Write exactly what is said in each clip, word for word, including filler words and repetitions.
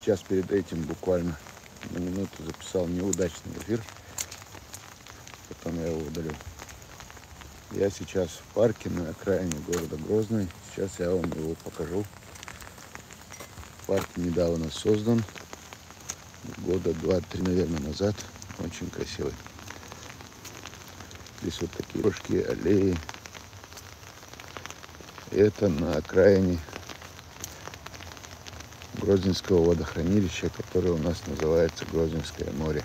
Сейчас перед этим буквально на минуту записал неудачный эфир, потом я его удалил. Я сейчас в парке на окраине города Грозный. Сейчас я вам его покажу. Парк недавно создан, года два-три, наверное, назад. Очень красивый. Здесь вот такие дорожки, аллеи. Это на окраине Грозненского водохранилища, которое у нас называется Грозненское море.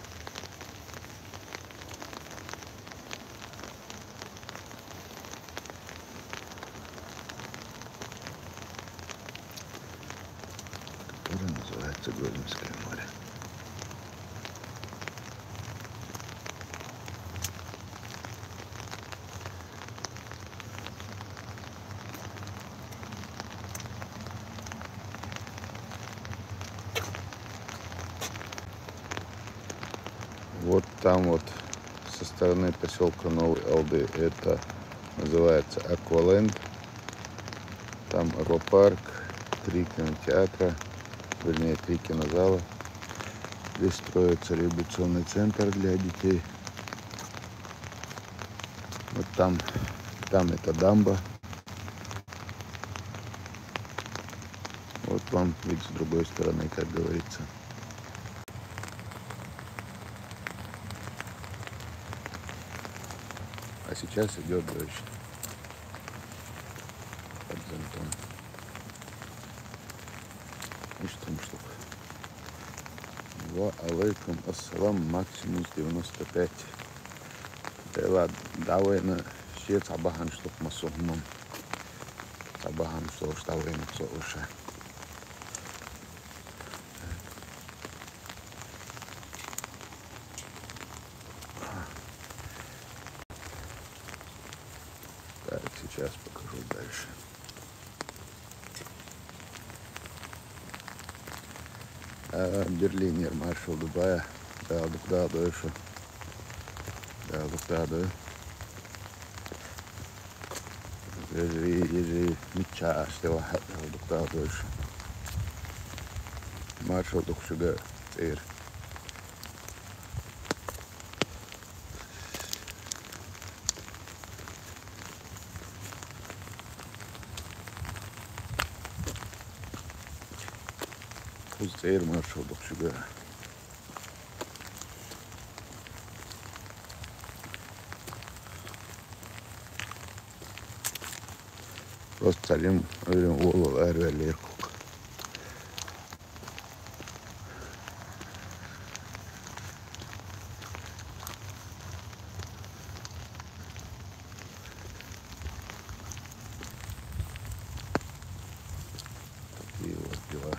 Которое называется Грозненское море. Вот там вот со стороны поселка Новый Алды это называется Акваленд. Там аквапарк, три кинотеатра, вернее, три кинозала. Здесь строится реабилитационный центр для детей. Вот там, там это дамба. Вот вам вид с другой стороны, как говорится. А сейчас идет дождь. Под зонтом. Иште мышлук. Ва алейкум ассалам, Максимус девяносто пять. Дела давайна, ше цхьа бахьан шлух масухман. Цхьа бахьан шлух давайна цо уша. Так, сейчас покажу дальше. А, Берлинер маршал Дубая. Далдук далдуй шу. Далдук далдуй. Ежи, ежи, мича аште ваха далдук далдуй шу. Маршал Духшуга цӀер. Куз цӀер маршал Духшуга. Просто цалим, уйрим, уолал арвел леркук. Такие вот дела.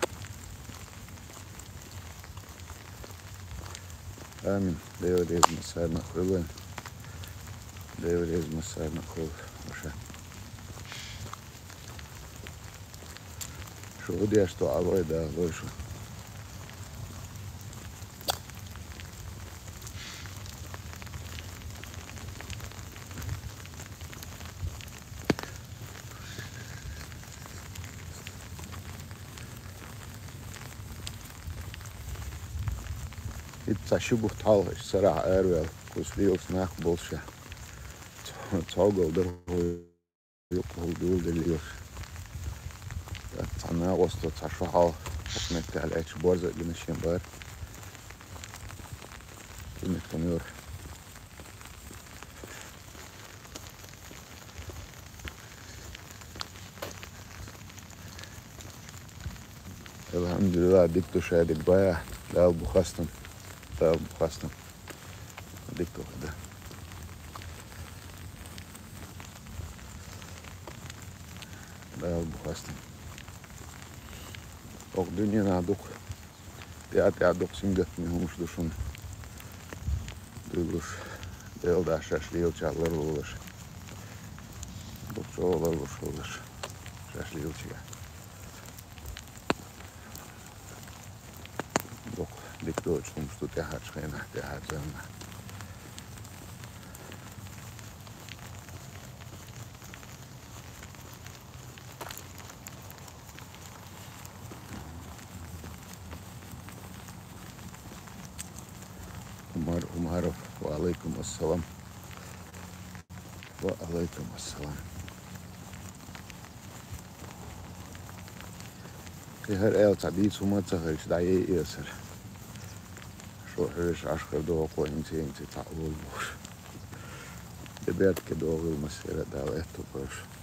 Амин. Девлез масарна хуйлан. Девлез масарна хуйлан. Ваша. Шу удеш то авай да, лой шу. Ит цхьа ши бутт хьалха иштта сарахь араваьлла, кхуза лелаш нах болуш. Цхьа-, цхьогал дара хӀу юкъахула дуьйладелла лелаш. Цхьа нагӀоста цхьа шо хьалха хӀокху меттехь лаьтташ борза а гина шен бара. Кху меттана йора. Алхьамдулиллах, дика ду ша, дика баха, Дала бу хастам, Дала бу хастам. Дика ду хӀара. Дала бу хастам. ХӀокху дуьненахь дукха тӀаьхьа-тӀаьхьа дукха сингаттаме хӀумаш ду шуна дуьйлалуш, Делан дуьхьа шаьш лелачех ларлолаш. Дукха чӀогӀа ларлуш хилалаш шаьш лелачех. Дукха дика доцу хӀумаш ду тӀаьхьарчу хенахь, тӀаьхьарчу заманахь. Ва алайкум ассалам. Ва алайкум ассалам. Кхы хӀара аьлла цхьа дийца хӀума ца хилча, дӀаяйъе сара. Шо хьоьжуш Ӏаш хир догӀу-кх, хӀинца, хӀинца цхьаъ волабохуш. Де бертке догӀийла массера а, Дала аьтту бойла шо.